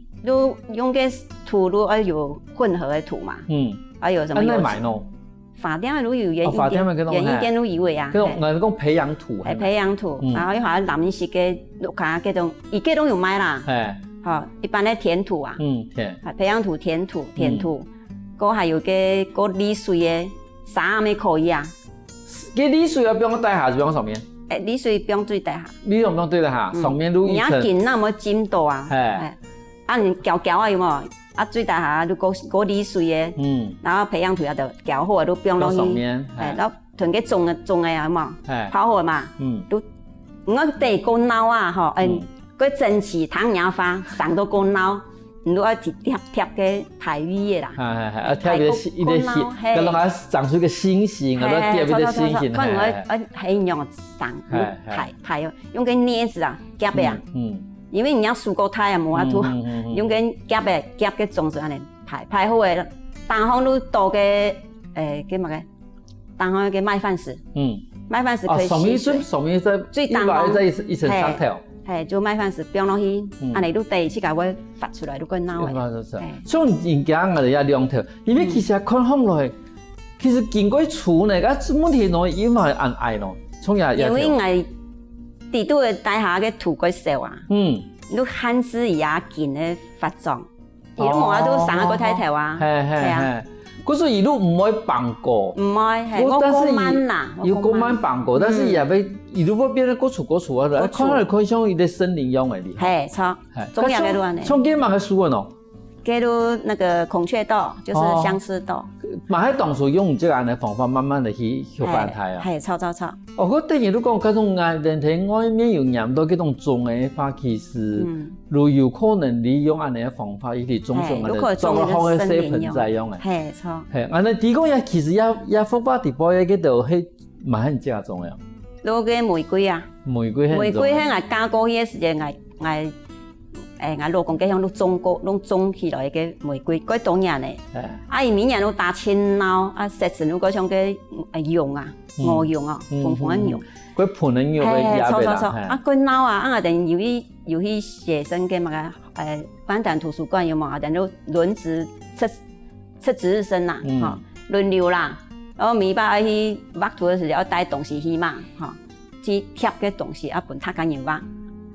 你用个土，你愛有混合个土嘛。嗯。 還有什麼油漆？啊，哪買喏？花店个都有，哦，花店个該種，園藝店都有个啊，該種，嘿。𠊎講培養土，哎，係無？培養土，嗯。然後又好像藍色个，屋下該種，佢該種有賣啦。嘿。吼，一般个田土啊。嗯，嘿。啊，培養土、田土、田土，嗯。還有該，該瀝水个，沙也可以啊。該瀝水愛放底下，還係放上面？哎，瀝水放最底下。瀝水放最底下，嗯。上面就一層。你愛緊，該毋會浸到啊。嘿。哎。 啊，你攪攪啊，有無？啊，最底下就過，過瀝水个，嗯。然後培養土啊，就攪好啊，就放落去。放上面，哎，哎。然後同該種个，種个啊，有無？哎。泡好嘛，嗯。就，你愛等過老啊，吼，哎，嗯。過整齊，糖牙花，生到過老，你就愛貼，貼，貼个排位个啦。哎，哎，哎，啊，貼一個新，哎，一個新，過，過老，嘿。該摎佢長出一個新型，啊，嘿，嘿，貼一個新型，著，著，著，可能愛，嘿，嘿。愛，愛用上，嘿，嘿。排，排，用个鑷子啊，夾个啊。嗯，嗯。 因為你愛收過大啊，無法度，嗯，嗯，嗯，嗯。用該夾个，夾个種子恁樣排，排好个，頂項就倒个，誒，該麼个？頂項个麥飯石。嗯。麥飯石可以吸水。哦，上面是，上面是最頂項。一層，一層石頭。嘿，嘿，就麥飯石放落去，嗯。恁樣就等佢自家會發出來，就較老个。發出來。嘿。像人家𠊎兜這兩頭，因為其實看起來，嗯。其實經過處理呢，啊，問題呢，也毋會恁矮咯，像這，這頭。因為𠊎底肚个底下个土較少啊。嗯。 你限制佢啊，緊个發展。佢都無法度生啊，過大頭啊。哦，嘿，嘿，係啊。嘿。故所佢都毋會崩過。毋會，嘿，哦，但是佢，我過慢啦，我過慢。佢過慢崩過，但是佢也會，嗯。佢都會變得過粗過粗啊，過粗。看來看像一個森林樣个哩。嘿，著。嘿，重要个就恁樣。像，像這麼个樹啊喏。該就那個孔雀豆，就是相思豆。哦。嘛，還當初用這個恁樣方法，慢慢个去，去發大啊。嘿，嘿，著，著，著。 哦，𠊎等於你講，該種啊，連天外面有黏到這種種个話，其實，嗯。就有可能利用恁樣个方法，一直種種个，嘿，如果種一個森林用。做個好个細盆栽樣个。嘿，著。嘿，恁樣提供也其實也，也福巴地包个，這都係蠻很加重个。如果个玫瑰啊，玫瑰很重。玫瑰係𠊎嫁過去个時間，𠊎，𠊎，誒，𠊎老公該項都種過，攏種起來个玫瑰，幾多年呢。哎。啊，佢每年都打青苗，啊，設成如果像个，呃，蛹啊， 嗯。鵝蛹哦，嗯，紅紅个蛹。嗯，嗯。該盆个蛹个，嘿，嘿，也袂啦，著，著，著。嘿。啊，該鬧啊，啊，𠊎等有去，有去寫生个嘛，呃，萬丹圖書館有無？𠊎等就輪值出，出值日生啦，嗯。吼，輪流啦。然後每擺愛去畫圖个時候，愛帶東西去嘛，吼，去貼个東西，啊，分大家人畫。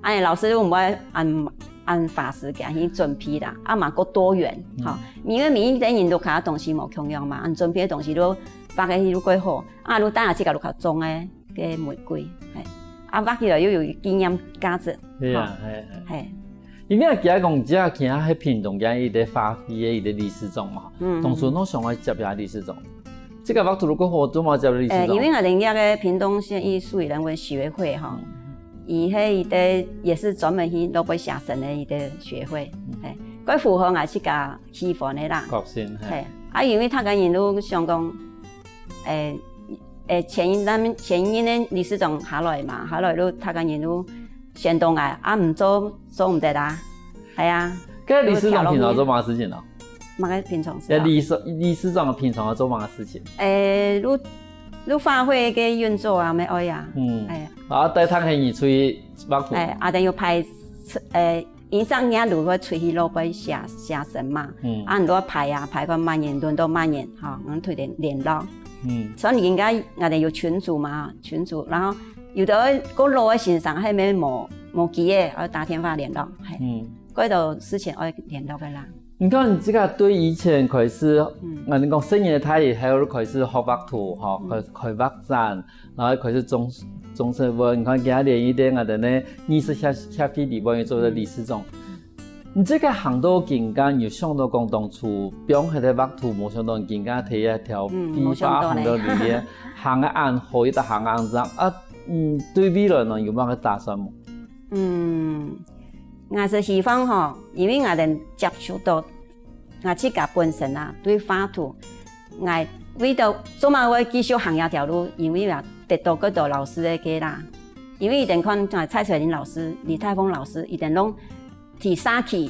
哎，老師就毋會恁，恁花時間去準備啦，啊嘛，較多元，嗯。吼，因為每一個人都看个東西無共樣嘛，恁準備个東西都畫个就較好。 啊，你等下自家就較種个，个玫瑰，嘿。啊，畫起來又有紀念價值，係啊，吼。係，係。嘿。因為啊，今日講，這下今日係屏東个一個花卉个一個理事長嘛，嗯。當初你想愛接這理事長，這個畫圖如果好，做麼接理事長？呃，因為𠊎等這個屏東縣藝術與人文協會吼，嗯。佢係一個也是專門去落尾寫生个一個協會，嗯。嘿，較符合𠊎自家喜歡个啦。個性，嘿。嘿，啊，因為大家人都想講， 誒，誒，前一任，前一任个理事長下來嘛，下來就大家人就選到𠊎，啊，毋做，做毋得啊。係啊。該理事長平常做麼个事情呢？麼个平常事啊？該理事，理事長平常做麼个事情？誒，就，就花卉个運作啊，乜愛啊。嗯。哎呀。啊，帶頭个人出去畫圖。哎，啊，等有排，誒，因為上日就會出去路背寫，寫生嘛，嗯。啊，你就排啊，排看麼人，輪到麼人，吼，𠊎就聯，聯絡。嗯。所以人家，𠊎兜有群組嘛，群組，然後有个較老个先生，還無，無機會，愛打電話聯絡，嘿。嗯。該兜事情愛聯絡个啦。你看，你這个對以前開始，嗯。𠊎兜講細人仔大以後開始學畫圖，吼，嗯。開，開畫展， 然後開始種，種植物，你看今仔日連一個𠊎兜呢藝術協，協會裡背做个理事長。嗯。你這个行到今下，你有想到講當初放忒个畫圖，無想到今下在這條嗯，飛花行到裡面，無想到呢。行个恁好，一直行个恁長。啊，嗯，對未來呢，有麼个打算無？嗯，𠊎係希望吼，因為𠊎兜接觸到，𠊎自家本身啊，對畫圖， 𠊎為著做麼个會繼續行這條路，因為啊，得到幾多老師个个啦。因為佢兜看，啊，蔡彩玲老師、李泰峰老師，佢兜攏在社區。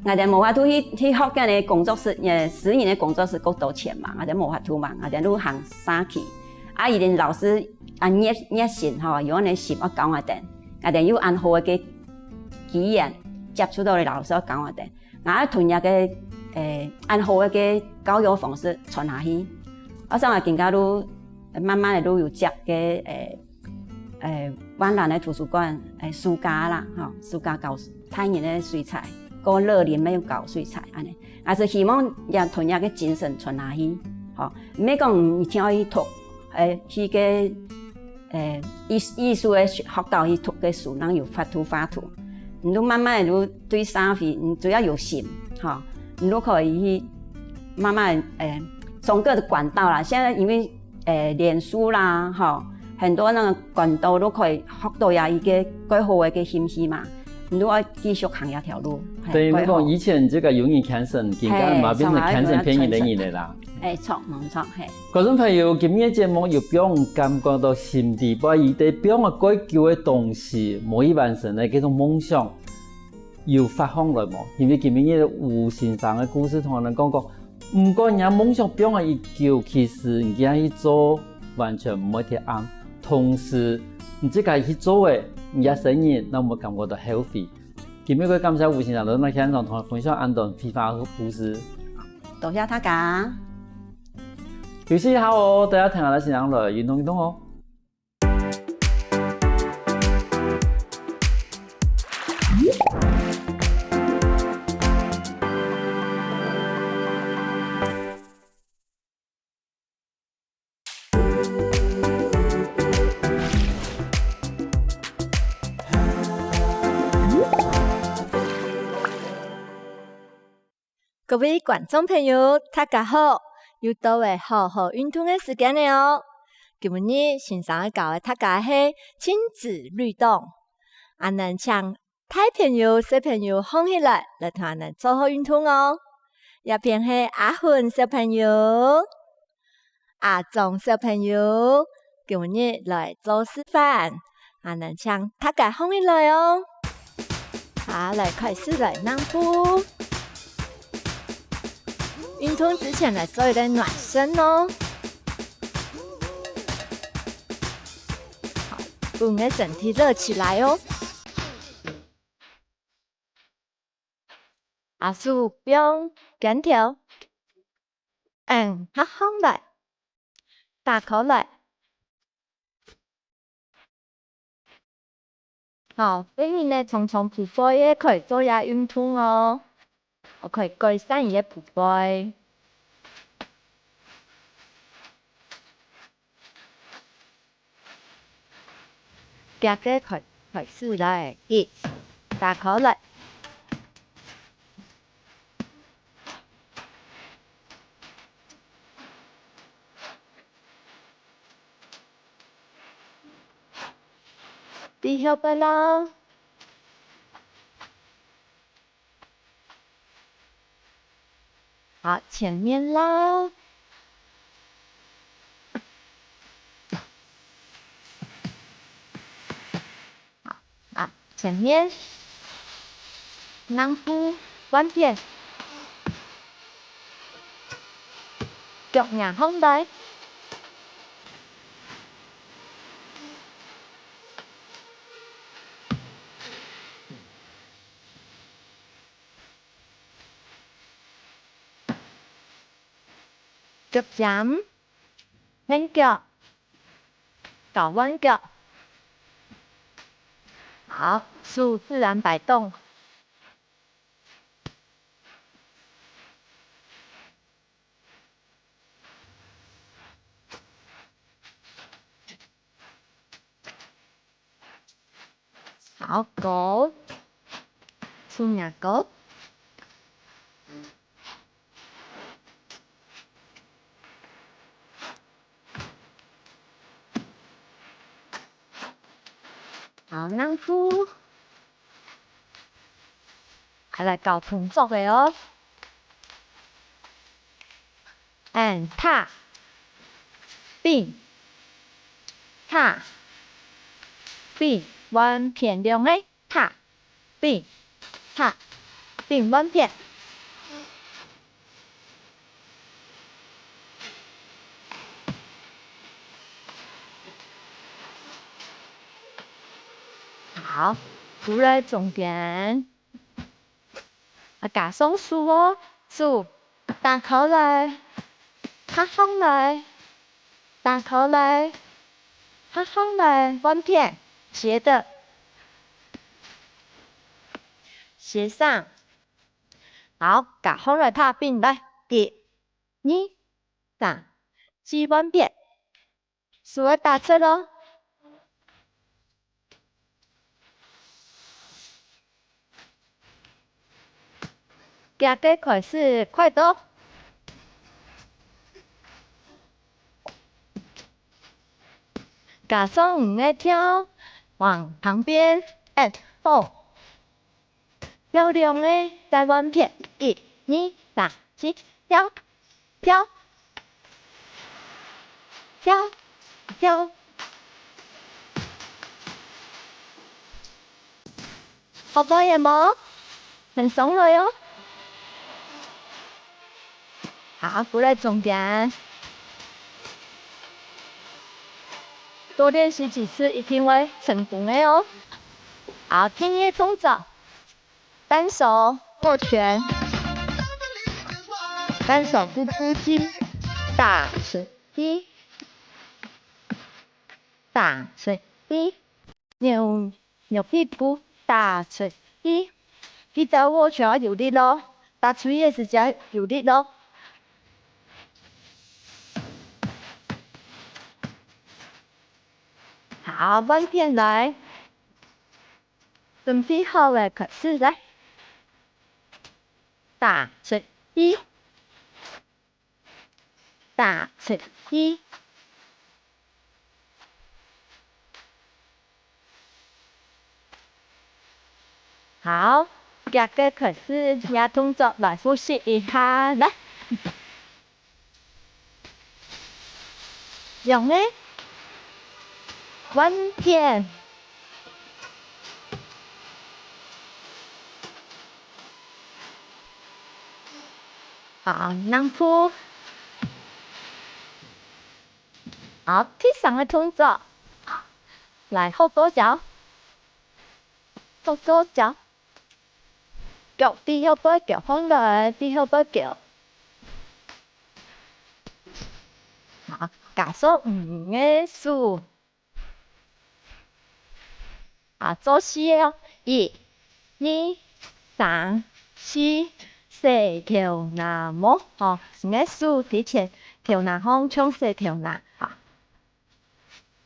𠊎兜無法度去，去學該个工作室，呃，私人个工作室較多錢嘛，𠊎兜無法度嘛，𠊎兜就行社區。啊，佢兜老師恁熱，熱心吼，有恁个心愛教𠊎兜，𠊎兜有恁好个个機緣，接觸到个老師愛教𠊎兜。 𠊎愛同這个，誒，恁好个个教育方式傳下去。啊所以𠊎今下就慢慢个就有接个，誒，誒，萬巒个圖書館，誒，暑假啦，吼，暑假教大人个水彩，過樂齡个教水彩，恁呢。𠊎係希望也同這个精神傳下去，吼，毋係講一定愛去讀，誒，去个 誒，藝，藝術个學校去讀个書，人有法度畫圖。你就慢慢就對社會，你只要有心，吼，你就可以去慢慢，誒，通過管道啦。現在因為，誒，臉書啦，吼，很多那個管道都可以學到呀一個較好个一個信息嘛。 你就愛繼續行這條路。嘿，等於你講，過後。以前這个有人牽成，今下嘛變成牽成別人个人了啦。嘿，著，無錯，嘿。觀眾朋友，今日節目有分你感覺到心底背一個放了較久个東西，無去完成个這種夢想，有發放來無？因為今日吳先生个故事同𠊎兜講講， 毋管若夢想放了幾久，其實你今下去做，完全毋會忒暗。同時，你自家去做个，你个生日，那毋會感覺到後悔。今日个感謝吳先生來到現場同𠊎分享恁多飛花个故事。多謝大家。休息一下哦，等下聽下來先生來運動運動哦。 各位觀眾朋友，大家好！又到了好好運動个時間了哦。今日先生愛教个大家係親子律動，恁呢請大朋友、小朋友䟘起來，來同恁呢做好運動哦。這片係阿芬小朋友、 阿忠小朋友，今日來做示範，恁呢請大家䟘起來哦。好，來開始來躘步。運動之前來做一個暖身哦。好，分你个身體熱起來哦。 啊手放肩頭，嗯，合䟘來，打開來。好，這下呢，長長步背个可以做下運動哦，可以改善你个步背。 這個開，開始來，一，打開來。第二個啦。 好，前面啦。好，啊，前面。躘步，換片。腳䟘䟘來。腳尖，跈腳，交換腳。好，手自然擺動。 好，高，手擎高。好，兩步。還來搞動作个哦。 嗯，踏，並，踏，並，換片兩个，踏，並，踏，並，換片。好，過來中間。 啊，加上手哦，手打開來，合上來，打開來，合上來，換片，斜的，斜上。好，加上來拍並，來，一、二、三、四，換片。 手愛打直哦。遽个開始，快到。加上五个跳，往旁邊，and，好。 跳兩个，再換片，一、二、三、四，跳，跳，跳，跳。好，發現無？很鬆了喲。 好，過來中間。多練習幾次，一定會成功个哦。好，第二動作，單手握拳，單手不出擊，打直踢，打直踢。 扭，扭屁股，打直踢。記得握拳愛有力哦，打直踢个時節愛有力哦。好，換片來。準備好了，開始來。打直踢。 打直踢。好，遽个開始，這動作來複習一下，來。仰仔，換片。 好，兩步。好，第三个動作，來，後勾腳，後勾腳，腳對後背勾䟘來，對後背勾。好，加上五个手。 啊，做四个哦，一、二、三、四，洗頭那毛，吼，你个手提前頭那項像洗頭那，吼。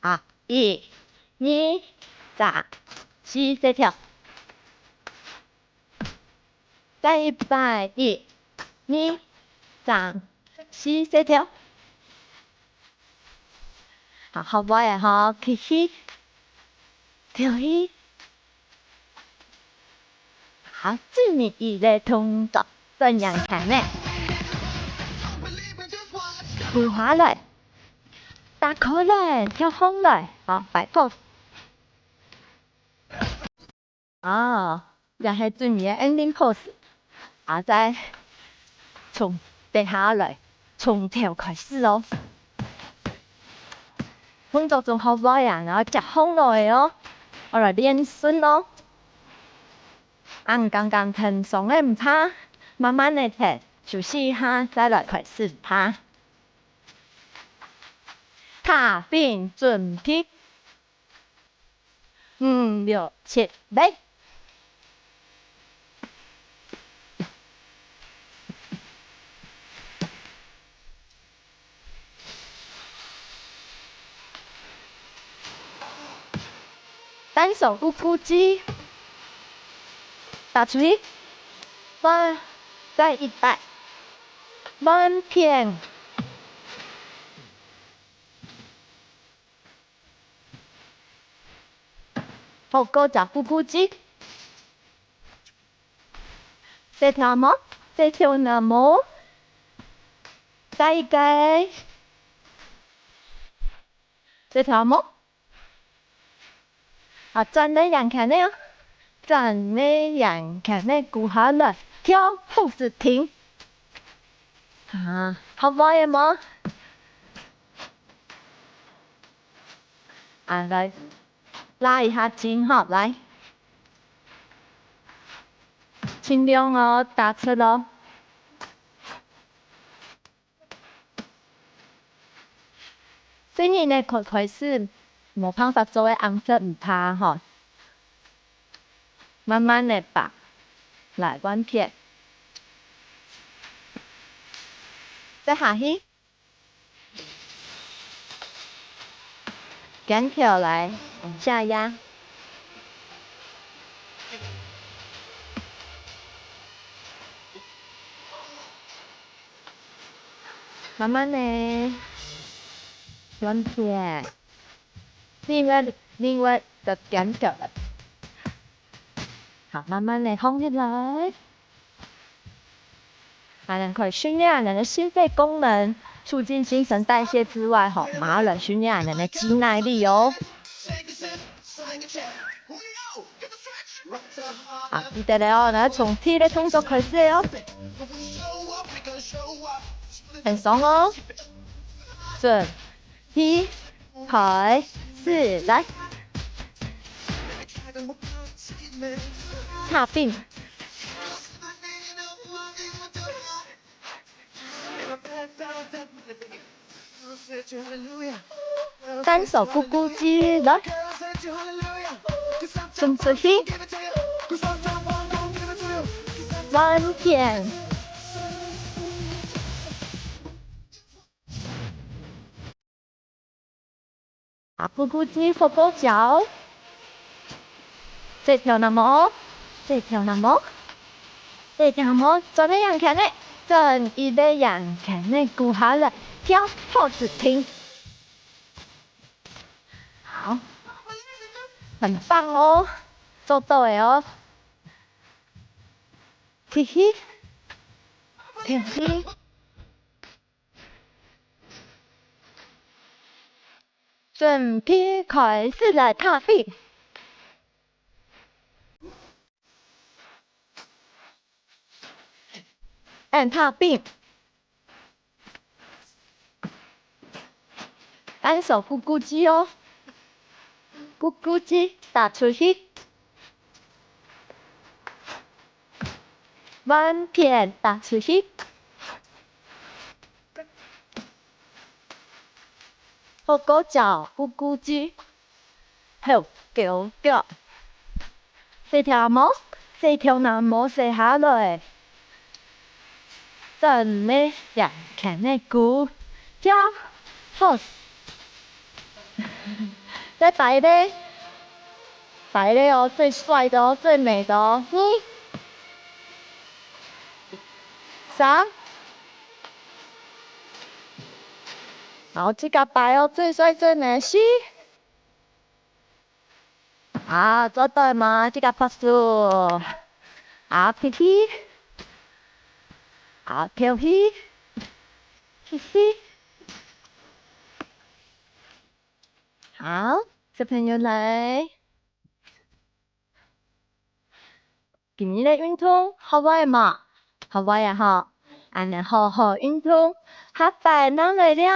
啊，一、二、三、四，洗頭。 再一擺，一、二、三、四，洗頭。好，好，尾仔吼，吸氣，敨氣。好，最尾一个動作，轉向前呢。跪下來，打開來，跳䟘來，好，擺動。 哦，這係最尾个ending pose。啊，再從，等下來，從頭開始哦。動作做好尾啊，然後接䟘來哦，愛來練身哦。啊，你剛剛𢯭手个毋怕，慢慢个𢯭，休息一下，再來開始，毋怕。打平準備。五、六、七、八。 單手咕咕雞，打出去，換，再一擺，換片。好，過隻咕咕雞。這條毛，這條那毛，再一個。 這條毛。啊，轉來仰看呢哦，轉來仰看呢，跍下來，跳，肚屎挺。啊，好無？有無？啊，來，拉一下筋吼，來。盡量哦，打直哦。 細人仔開，開始無辦法做个，恁樣毋怕吼，慢慢仔吧，來，換片，再下去，肩頭來，下壓。 慢慢仔，換片，另外，另外个肩頭。好，慢慢仔放起來。還能可以訓練人的心肺功能，促進新陳代謝之外，吼，嘛來訓練人的肌耐力哦。 啊，記得了哦，來，從第一个動作開始哦。很鬆哦。準備，開始，來。打平。 單手咕咕雞，來，伸出去，換片。啊，咕咕雞，跍高腳。這條那毛，這條那毛，這條那毛，轉个仰看呢，轉一个仰看呢，跍下來，跳，肚屎挺。好，很棒哦，做到了哦。嘿嘿，嘿嘿。 準備開始來打平。恁打平。單手咕咕雞哦。咕咕雞打出去。 換片打出去。跍高腳，咕咕雞，後勾腳。這條毛，這條那毛洗下來。轉个仰看呢，跍，跳，好。 再擺一个，擺一个哦，最帥的哦，最美的哦。二、三，好，自家擺哦，最帥最美。四，好，做到嘛，自家拍手。好，吸氣，好，敨氣，吸氣。 好，小朋友來。今日个運動學會無？學會啊吼，恁樣好好運動，下擺正來尞。